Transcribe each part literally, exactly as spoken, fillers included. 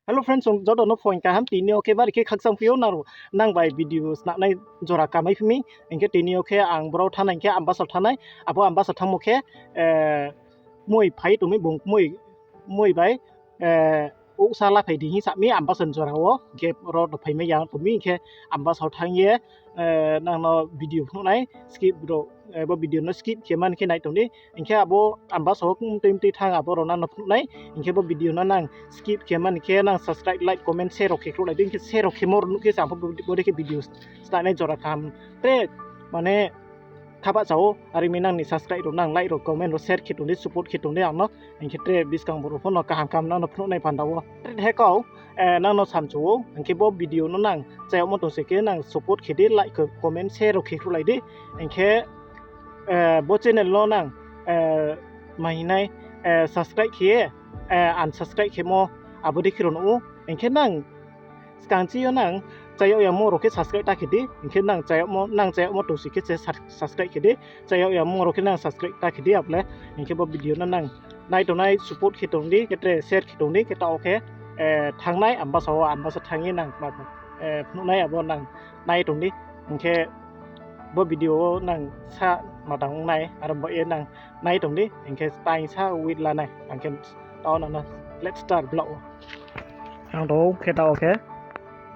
Hello friends, joto no phoing kaham. Tini yo khe bari khe khakchang phi ou nang, nang bai video snamnai jora kamai phi mi. Hing khe tini yo khe ang boro thanngnai hing khe Ambassa thanngnai. Abo Ambassa thanngmo khe, eh, moi phai tong mi bung, moi, moi bai, eh, ousa la phai di hing sa mi Ambassa ni jora wo. Hing khe ro to phaimai ya tong mi, hing khe Ambassa thanng ye, eh, nang no video phnuh nai, skip ro, eh, bo video no skip khe mani khe nai tong di. Hing khe abo Ambassa wo mtui mtui thanng abo ro nang no phnuh nai. Hing khe bo video no nang skip khe mani khe nang subscribe, like, comment, share rao khe khruhlai di. Hing khe share rao khe mo nuh khe se ang pho bo, bo dei khe video snamnai jora kaham tre, mane, khabahcha ou. Are mi nang ni subscribe rao, nang like rao, comment rao share khe tong di, support khe tong di ang no. Hing khe tre buskang boro pho no kaham kaham nang no phnuh nai panda wo. Tre he kau, eh, nang no samchu ou. Hing khe bo video no nang chayagmo tong se khe nang support khe di, like, comment, share rao khe khruhlai di. Hing khe, eh, bo channel no nang, eh, ma hing nai, eh, subscribe khe ye, eh, unsubscribe khemo abo dei khe rao nuh ou. Hing khe nang skang chi yo nang chayag yamo rao khe subscribe ta khe di. Hing khe nang chayagmo, nang chayagmo tong se khe se sub-, subscribe khe di. Chayag yamo rao khe nang subscribe ta khe di abo le. Hing khe bo video no nang nai tongnai support khe tong di, khe tre share khe tong di, khe taoh wo khe, eh, thanngnai Ambassa wo, Ambassa thanng ye nang ma, eh, phnuh nai abo nang nai tong di. Hing khe bo video wo nang sa ma tang ong nai, aro bo ye nang nai tong di, hing khe time sa wait la nai, ang khe taoh nang no let's start vlog wo. Ang rao khe taoh wo khe,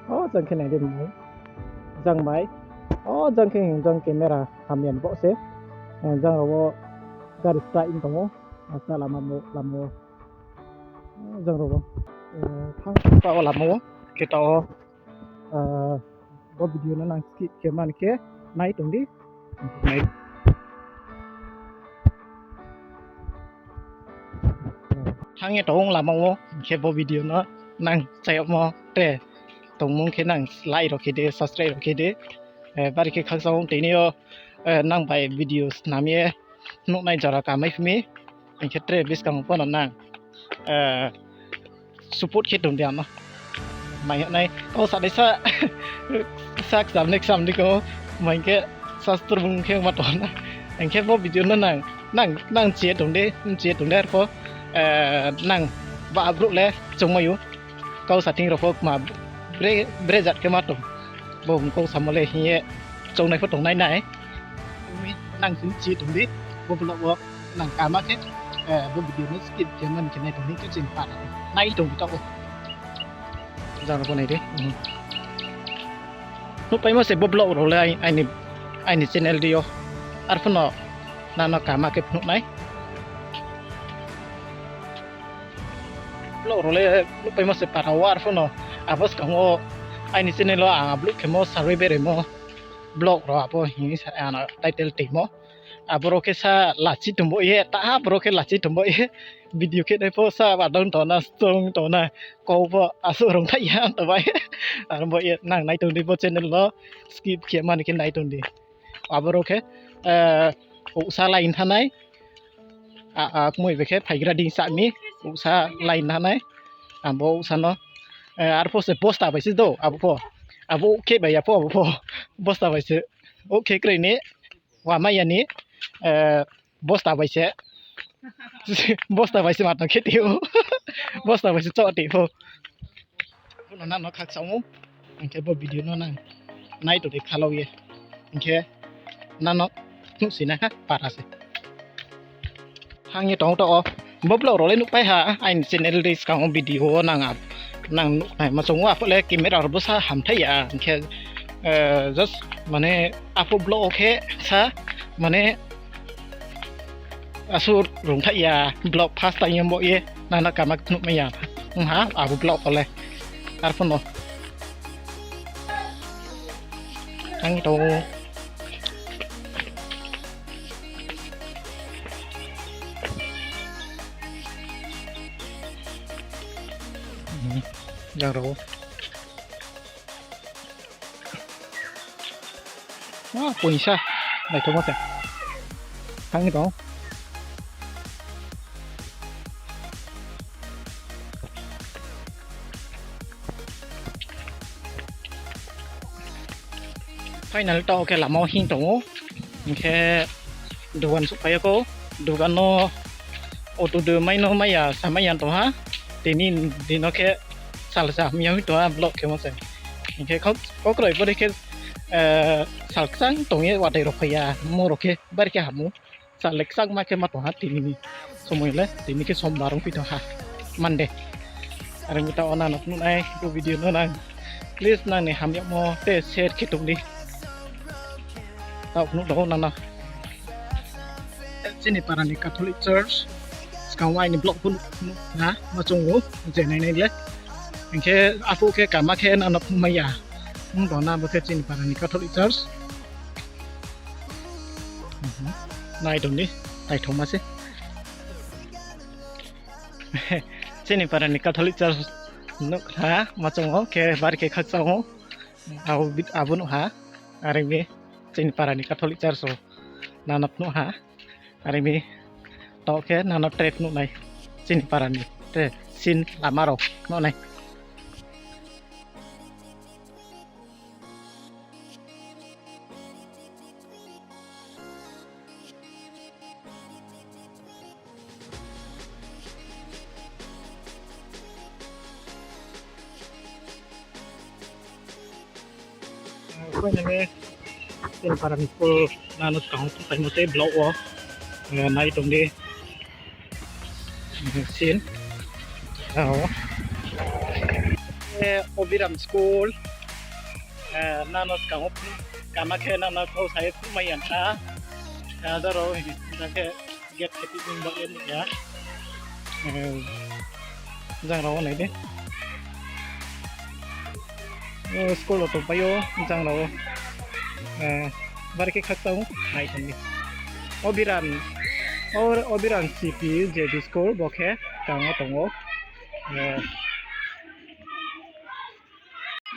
o jang khe nai di mo, jang bai, o jang khe hing jang camera hamya ni baoh se, eh, jang rao wo gari start ong tong ou, asa lama bo, lama wo, o jang rao wo, eh, thang taoh wo lama wo, khe taoh wo, eh, bo video no nang skip khe mani khe nai tong di. Nai. Thang ye tong lama wo, hing khe bo video no nang chayagmo tre tongmung khe nang like rao khe di, subscribe rao khe di. Eh, bari khe khakchang ou tini yo, eh, nang bai video snam ye nuhnai jora kamai phi mi. Hing khe tre buskang pho no nang, eh, support khe tong di ang no. Mai yag nai. O sa dei sa, sa kcham ni kcham di ko. Mai khe sa stur bung khe ma tong na. Hing khe bo video no nang, nang, nang chi ye tong di, nchi ye tong di arpho, eh, nang ba brouh le chungmai ou. Kau sa thing rao pho ma bre, bre jat khe ma tong. Bo bung kau samo le hing ye choungnai pho tongnai nai. Nang sing chi tong di, bo vlog wo nang kama khe, eh, bo video no skip khe mani khe nai tong di, khe ching pa nai tong di taoh wo. Jang rao pho nai di. Nuhpaimo se bo vlog rao le ai-, aini, aini channel di yo. Arphuh no nang no kama khe phnuh nai. Vlog rao le nuhpaimo se para wo, arphuh no abo skang wo aini channel wo ang upload khemo sarui beraimo vlog rao abo hing sa ano title tuimo. Aboro khe sa lachi tongbo ye, ta aboro khe lachi tongbo ye. Video khe nai pho sa ba dong tong na, strong tong na, kau pho asuh rung thaih ya tong bai. Aro bo ye nang nai tong di bo channel no skip khe mani khe nai tong di. Aboro khe, eh, ousa line thanai. A, a, kmoi bai khe phaigra ding sa mi, ousa line thanai. Abo ousa no, eh, arphuh se bosta bai se do, abo pho. Abo khe bai ya pho, abo pho. Bosta bai se. O khe kroi ni, wamai ya ni, eh, bosta bai se. Bosta bai se matang khe ti ou. Bosta bai se choh ti pho. Bo no nang no khakchang ou. Hing khe bo video no nang nai tong di khalau ye. Hing khe nang no nuhsi nai ha para se. Hang ye tong taoh wo. Bo vlog rao le nuhpai ha, aini channel de skang wo video wo nang a, nang nuhnai ma chung wo aphuh le camera rao bo sa hamthai ya. Hing khe, eh, just mane aphuh vlog wo khe sa mane asuh rung thaih ya, vlog first time yo bo ye, nang no kama khe phnuhmai ya. Ong ha, abo vlog wo le. Arphuh no. Ang tong ou. Jang rao. Ah, poisa. Naithaomo se. Thang tong. Final taoh khe lama wo hing tong ou. Hing khe dugan souhphai ya khou. Dugan no auto de mai no mai ya, sa mai ya tong ha. Tini din no khe Sal sa hamya ong tong ha block khemo se. Hing khe kau-, kaukroi bo dei khe, eh, sal kchang tong ye wadai rao phai ya, mo rao khe bari khe ham ou. Sal le kchangma khe ma tong ha tini ni somoi le, tini khe sombar ong phi tong ha, Monday. Are mi taoh nang no phnuh nai bo video no nang, please nang ni hamyagmo te share khe tong di. Taoh phnuh tong ou nang no. Chini para ni Catholic Church, skang wo aini block phnuh, phnuh na, ma chung ou, je nai nai le. Hing khe aphuh khe kama khe nang no phnuh mai ya. Ong tong na bo khe chini para ni Catholic Church. Nai tong di, naithaoma se. Chini para ni Catholic Church nuh kha, ma chung ou, khe bari khe khakchang ou. Abo bi-, abo nuh ha, are mi chini para ni Catholic Church wo nang no phnuh ha, are mi taoh khe nang no tre phnuh nai, chini para ni tre scene lama rao phnuh nai. Finally, chini para ni school nang no skang wo phnuh paimo tei block wo, eh, nai tong di. Scene. Aro. Eh, Obiram School. Eh, nang no skang wo phnuh, kama khe nang no kau sa ye phnuh mai ya tha. Eh, jang rao, jang khe gate khe tini ba ye nuh ya. Eh, jang rao nai di. O school rao tongpai ou, jang rao. Eh, bari khe khakchang ou, nai tong di. Obiram, o, Obiram C P J B school, bo khe skang wo tong ou. Eh,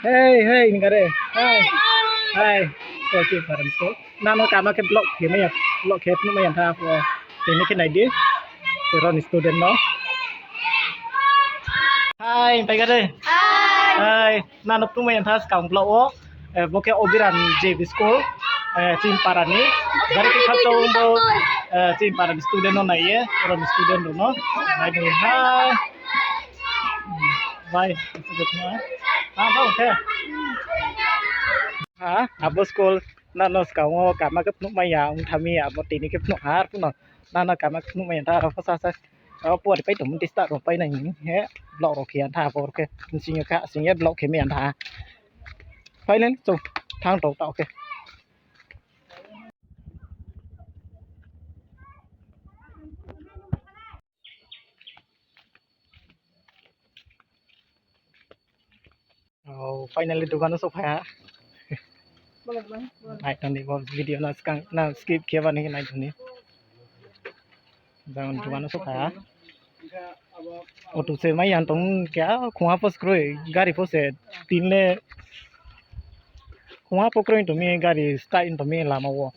Hei, hei, hing kha re. Hei. Hei. School, chini para ni school. Nang no kama khe block khe mai ya, block khe phnuh mai ya tha pho. Tini khe nai di. Aro ni student no. Hai, pai kha re. Hai. Nang no phnuh mai ya tha skang block wo. Eh, bo khe Obiram J B school. Eh, chini para ni. Bari khe khakchang bo, eh, chini para ni student no nai ye. Aro ni student rao no. Nai di, hai. Bai, abo school nang no skang wo kama khe phnuh mai ya ong tha mi, abo tini khe phnuh ha, arphuh no nang no kama khe phnuh mai ya tha, aro pho sa sa. Aro pori pai tong di, start rao pai nai hing ye block rao khe ya tha, abo khe bsing yo kha, sing ye block khe mai ya tha. Finally, chung thanng tong taoh khe. Oh, finally dukan wo souhphai ha. Nai tong di bo video no skang, no skip khe bani nai tong di. Jang dukan wo souhphai ha. Auto se mai ya tong khe, khongha pho se kroi, gari pho se tin le. Khongha pho kroi tong mi, gari start tong mi lama wo.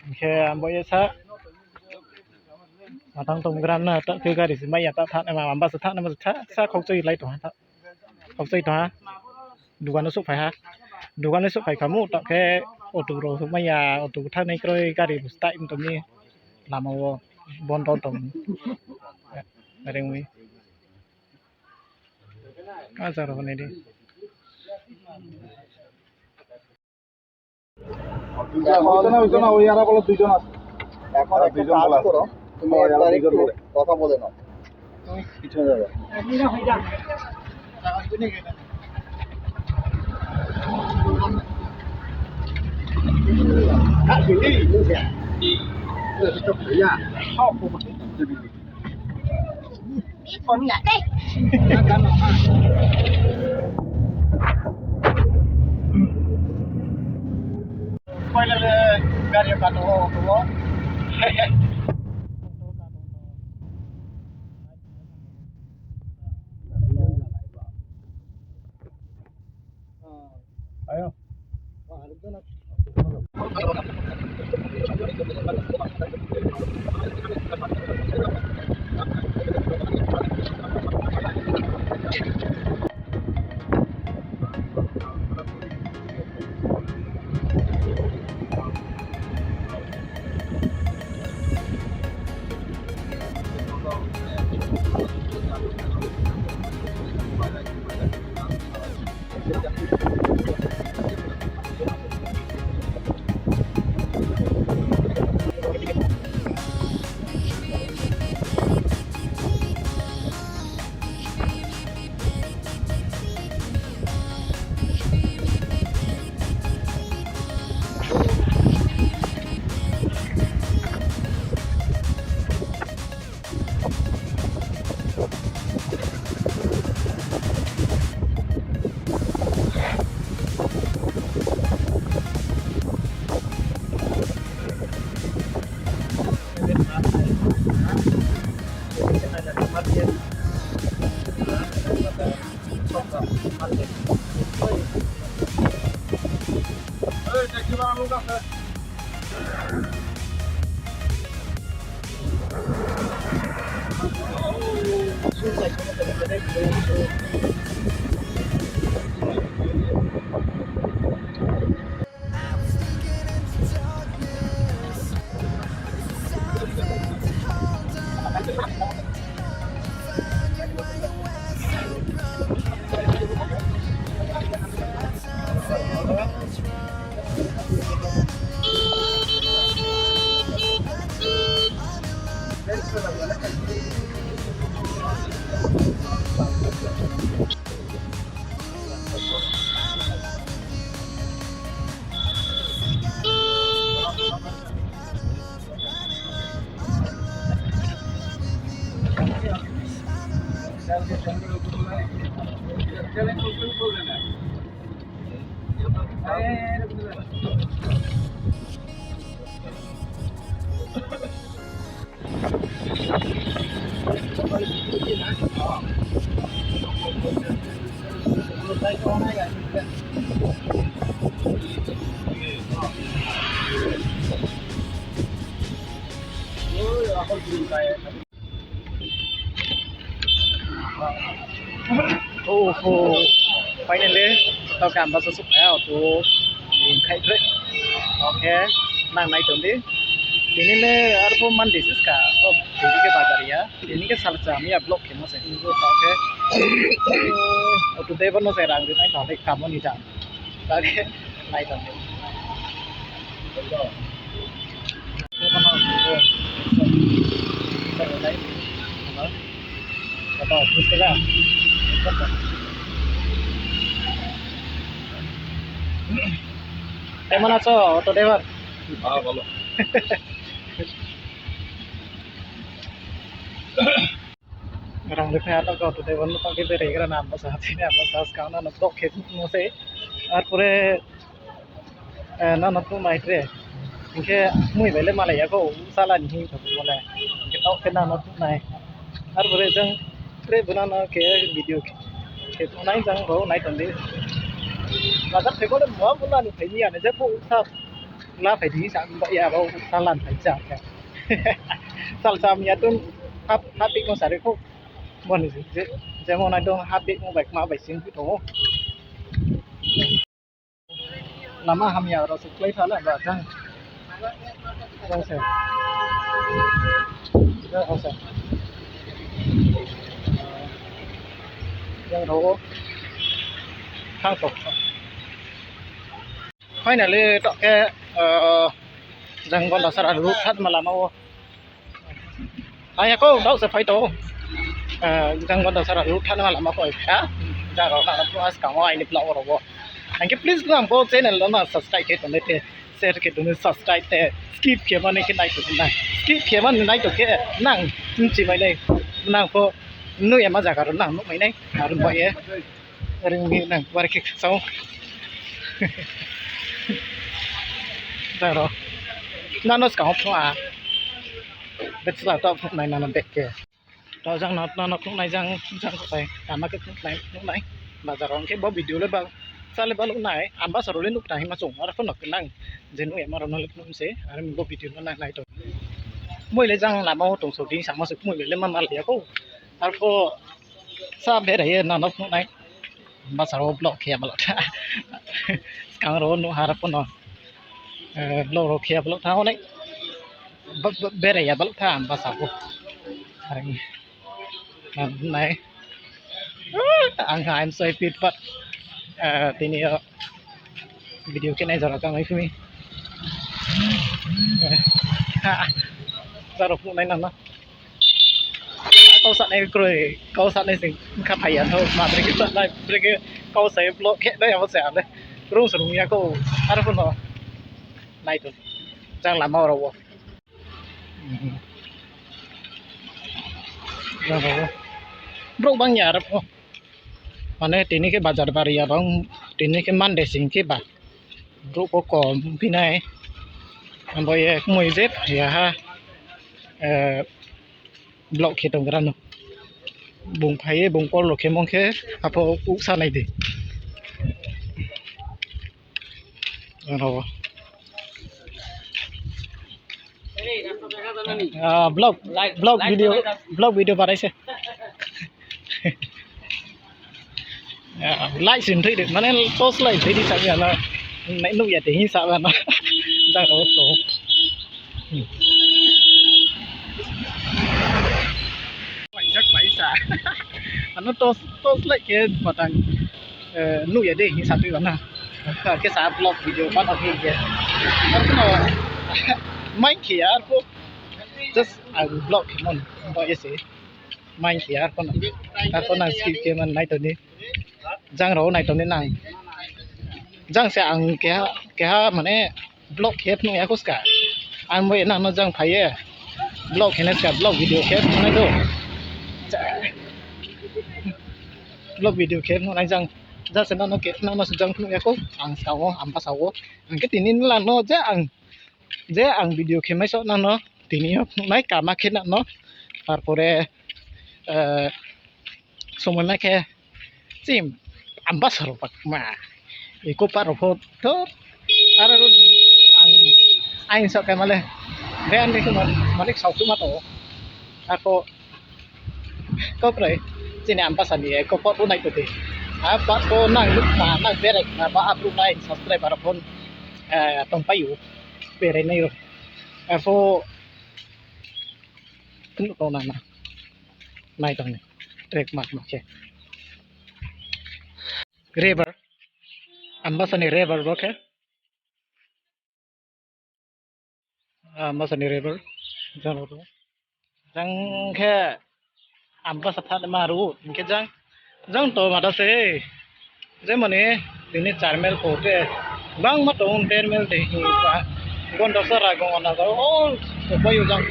Hing khe abo ye sa. Matang tong gram na, ta khe gari se mai ya ta thanng naima, amba se thanng naima se tha, sa khauchoi lai tong ha ta. Khauchoi tong ha. Dukan wo souhphai ha. Dukan wo souhphai kha mu, ta khe auto rao se mai ya, auto thanng nai kroi, gari start tong mi lama wo bondo tong. Are ong mi. Acha rao nai di. দুইজন, ওই তো না, ওই তো না, ওই আর বলো দুইজন আছে। এখন আর একটা দুইজন কাজ বলা আছে। করো, তুমি ও, আর একবার দুইজন একটু বলে। কথা বলে নাও। পিছনে যাবে। হ্যাঁ, দিদি, বুঝে। এটা তো ভুইয়া। সব দিদি। Finally, gari ka tong ou, tong ou. Ayo. Oh, oh. Finally, tau khe Ambassa souhphai ha, auto ni khai tre. Okay, nang nai tong di. Tini le arphuh Monday se ska, o, tini khe bazar ya. Tini khe salsa hamya vlog khemo se. Tau khe, auto driver no se rang ri nai tong di, kamo ni jang. Tau khe, nai tong di. কেমন আছো, auto driver? হ্যাঁ, ভালো। Rang ri phai ha, tau khe auto driver no tong khe berai gra na, Ambassa ha tini, Ambassa ha skang no vlog khe no se. Arpore, eh, nano phnuh nai tre. Hing khe mui bai le malai ya kho, uchala ni hing tong bo le. Hing khe tau khe nano phnuh nai. Arpore jang tre bo nano khe video khe phnuh nai jang rao nai tong di. Bazar phai bo le mua bo la ni phai ni ya ni je bo usa la phai di sa ba ya bo usa la ni phai ja khe. Salsa hamya tong hap, hap pik no sari kho. Bo ni je, jemon nai tong hap pik no bai kma bai sing phi tong ou. Lama hamya rao se klái tha le ba jang. Jang se. Jang rao se. Jang rao o. Thang tong. Finally, tau khe, eh, jang Gondasara road thanma lama o. Hai ya kho, tau se phai tong. Eh, jang Gondasara road thanma lama kho phai ha. Jang rao nang no phnuh ha skang o aini vlog rao o. Ang khe please nang bo channel no nang subscribe khe tong di te. Share khe tong di, subscribe te. Skip khe mani khe nai tong nai. Skip khe mani nai tong khe nang bchi mai nai. Nang pho nuh ya ma zaga rao nang nuh mai nai. Aro bai ye. Ring mi nang bar khe sao. Daro. Nano skang phnuh ha. Bechla tau phnuh nai nano bag khe. Tau jang no, nano phnuh nai jang, jang kho bai. Lama khe phnuh nai, phnuh nai. Bazar rao khe bo video le ba, sa le ba nuh nai. Ambassa rao le nuh ta hima chung. Aro pho no nang. Je nuh ya ma rao no le phnuh se. Aro bo video no nang nai tong. Moi le jang lama o tong so ding sama se moi le ma mal ya kho. Aro pho Sa berai ye nano phnuh nai. Ambassa rao vlog khe ya baluh tha. Skang rao nuh ha aro pho no. Eh, vlog rao khe ya baluh tha, onek. Ba, ba, berai ya baluh tha, Ambassa pho. Are ni. Nai. Ang ha, I'm so happy, but, eh, tini yo video khe nai jora kamai phimi. Eh, ha, jaro phnuh nai nano. Kau sa nai kroi, kau sa nai sing kha phai ya tho, ma bre khe sa nai, bre khe kau sa ye vlog khe nai abo sa ya le. Rung sa rung ya kho, aro pho no. Nai tong. Jang lama rao o. Jang rao o. Brouh bang ya aro pho. Mane tini khe bazar bari ya bang, tini khe Monday sing khe ba. Brouh pho kom phi nai. Abo ye kmui je phai ya ha. Eh, vlog khe tonggra no. Bung phai ye, bung call rao khe mong khe, apho uksa nai di. Ano. Ah, vlog, vlog video, vlog video barai se. Ah, light sin thoi de, mane torch light thoi di sa ya na. Nai nuh ya de hin sa na. Jang rao to. Hmm. Paijak paisa. Ano torch, torch light khe batang, eh, nuh ya de hin sa tui na. Khe sa vlog video ba na khe ye. Ano mai khe ya arphuh. Just ang vlog khe mon bo ye se. Mai khe ya arphuh na. Arphuh nang skip khe man nai tong di. Jang rao nai tong di nang. Jang se ang keha, keha mane vlog khe phnuh ya kho ska. Ang bo ye nang no jang phai ye. Vlog khe nai ska, vlog video khe phnuh nai do. Vlog video khe phnuh nai jang. Jang se nang no khe, nang no se jang phnuh ya kho. Ang ska wo, ang basa wo. Ang khe tini nla no je ang, je ang video khe mai so nang no. Tini yo phnuh nai kama khe nang no. Tarpore, eh, somoi mai khe chim ambasa rao pakma. Eko pa rao pho to. Aro ang, ang sa khe male. Be ani khe malik sau tu ma to. Ako ko prai. Chini ambasa ni eko pa tu nai to de. A pa to nang luk ma, nang berai ma ba apru nai subscriber phone, eh, tong pai u. Berai nai ro. Apho Tong na na. Nai tong ni. Track mark ma khe. River. Ambasa ni river bo khe. Ah, Ambasa ni river. Jang ro. Jang khe Ambasa thanng ma ro. Hing khe jang. Jang to ma da se. Je mani, tini char mile pho te. Bangma tong, der mile de hi pa. Gonda sara gong na ga, o, so pai yo jang.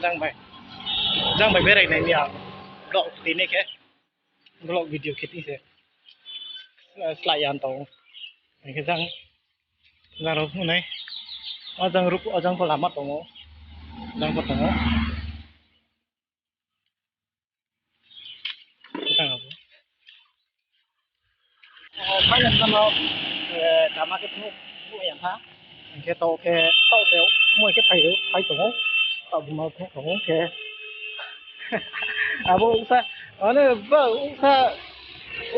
Jang bai. Jang bai berai nai mi ang. Vlog tini khe. Vlog video khe tini se. Slái ya tong. Hing khe jang. Jang rao phnuh nai. O jang ruh, o jang pho lama tong o. Jang pho tong o. Tang abo. O, final no, eh, kama khe phnuh, phnuh ya tha. Hing khe to khe, to se, moi khe phai, phai tong o. To buma phnuh tong o khe. Abo uksa, mane, ba, uksa,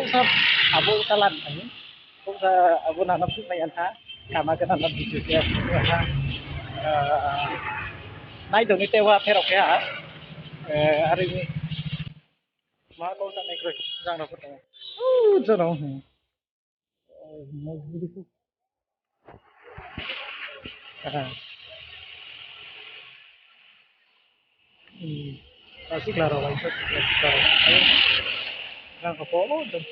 uksa, abo uksa lan thang. Kok sa abo nang no phnuh nai ya tha. Kama khe nang no video khe phnuh ya tha. Ah, nai tong ni te wa pherao khe ha. Eh, are ni. Ma kok sa nai kroi. Jang rao pho tong. Uh, jang rao, hmm. Oh, mo video. Ah. Hmm. Sikla rao bai, sikla rao. Jang kho pho, o, jang.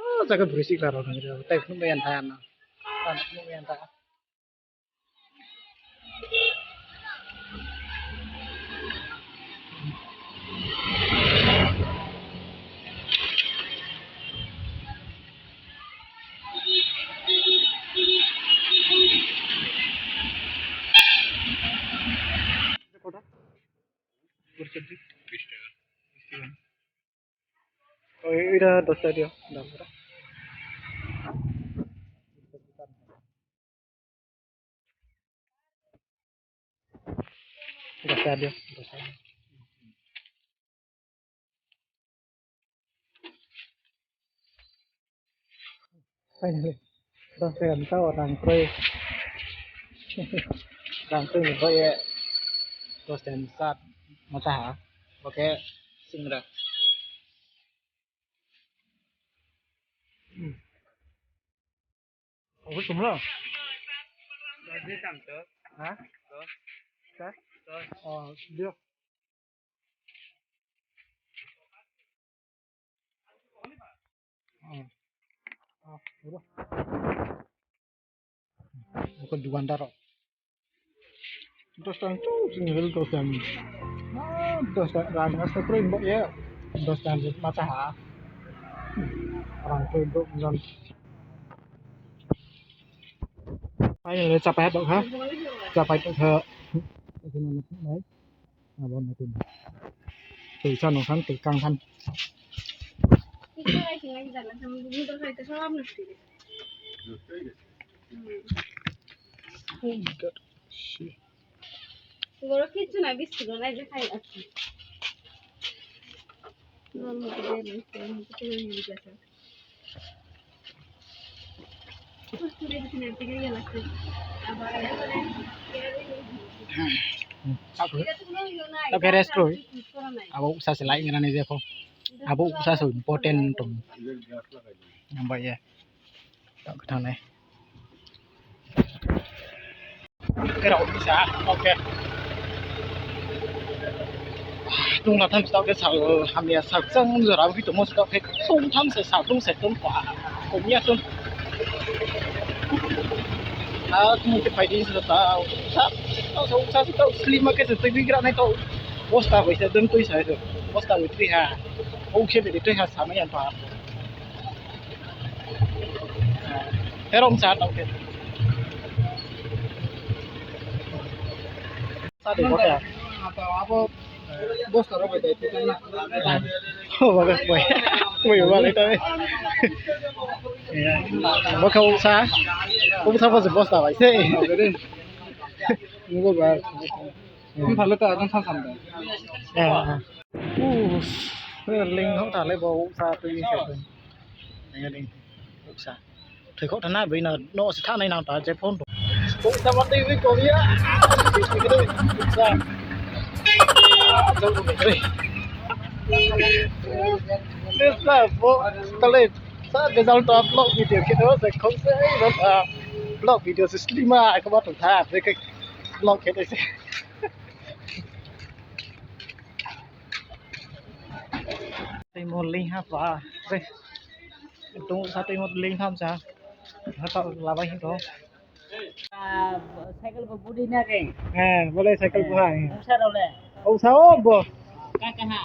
O, jaga bri sikla rao nang rao. Tai phnuh mai ya tha na. Tai phnuh mai ya tha. Oi, ira dos taka dio, dam ira. Dos taka dio, dos taka. Finally, dos taka ni tao rang kroi. Rang kroi ni bo ye dos taka ni sat ma cha ha. Bo khe singra. Hmm. Abo sumlo? Dos ni tam to. Ha? Dos. Sir? Dos. Oh, dio. Oh. Oh, dio. Bukan dukan daro. Dos taka tu single dos taka. Ah, dos taka rang aste kroi bo ye. Dos taka ma cha ha. Rang kroi bo non. Finally chapai tong kha. Chapai tong kha. Bini no nai, abo no tini. Tui sa no than, tui kang than. Oh my God. Shit. Goro kichu na, biscuit nai je khai achi. Taoh khe rest roi. Abo uksa se lai ngra ni je pho. Abo uksa se important tong. Ang bai ye. Taoh khe thanng nai. Khe rao sa, okay. Tungla tham se taoh khe sal hamya sal chang jora phi tongmo se taoh khe tong tham se sal tong se tong pa. Kom ya tong. A, tong khe phai di se taoh. Sa, taoh sa, sa, sa taoh slima khe se tui bi gra nai taoh. Bosta bai se dum tui sa se. Bosta bai tui ha. O khe bai tui ha sa mai ya pa. Terong sa tau khe. Sa de bo khe. Abo bosta rao bai dai tui na. O, bo khe bai. Bai ba le tai. Bo khe uksa. Uksa bo se bosta bai se. Bo ba. Nung thale ta nung thang sam da. Eh, eh. Us, ling hok thale bo uksa tui se tui. Nang ding uksa. Thoi khok thana bai na no se thanai nang ta je phone to. Uksa ma tui wi ko ya. Uksa. Ah, jang ko tui. Uksa bo tale sa result to vlog video khe to se khong se result vlog video se slima ko ba to tha. Vlog khe to se. Tui mo ling ha pa. Re. Tung sa tui mo ling tham sa. Ha ta labai hin to. Ah, cycle bo budi na ke? Eh, bo le cycle bo ha. Ongsa rao le? Ongsa o bo. Ka kaha?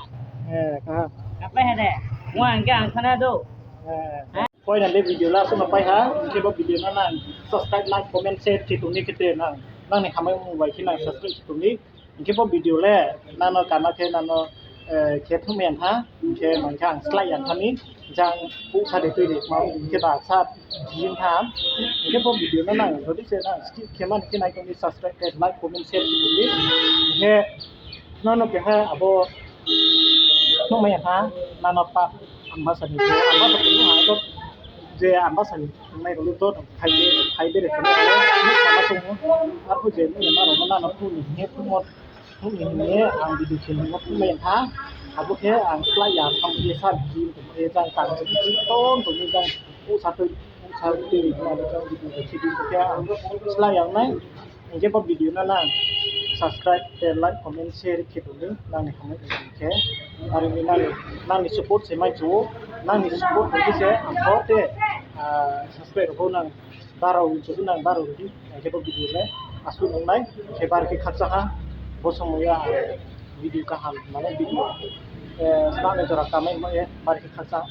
Eh, kaha. Kapai ha de. Wa ang ke ang khana do. Eh. Poila le video last no pai ha, hing khe bo video no nang subscribe, like, comment, share khe tong ni khe te nang, nang ni hamai mung bai khe nang subscribe khe tong ni. Hing khe bo video le nang no kana khe nang no, eh, khe thum yang tha, hing khe nang khe ang slái yang tha ni, jang puk sa de tui de ma, hing khe ba sa jin tha, hing khe bo video no nang jodi se nang skip khe mani khe nai tong ni subscribe khe like, comment, share khe tong ni. Hing khe nang no keha abo Nung mai ha, nano pa, Ambasa ni, Ambasa ni ha to, je Ambasa ni nai rao le to, hai de, hai de re to, nung sama tong ou, arphuh je nung ma rao no nano phone ni hing ye phone mo, phone ni hing ye ang video khe nung mo phone mai ha, abo khe ang slái ya, ang ye sa biji, ye jang tang se biji, ton to ni jang, o sa tui, o sa tui, jang video khe di, khe ang slái ya nai. Hing khe bo video no nang subscribe, tei like, comment, share khe tong di, nang ni hamai tong khe. Aro ni nang, nang ni support se mai chu, nang ni support tong khe se ang pho te, ah, subscribe rao pho nang baro ri chu nang baro ri di. Hing khe bo video le asuh nung nai, hing khe bar khe khakchang ha, bo somoi ya video kaham, mane video, eh, snam ni jora kamai mo ye, bar khe khakchang.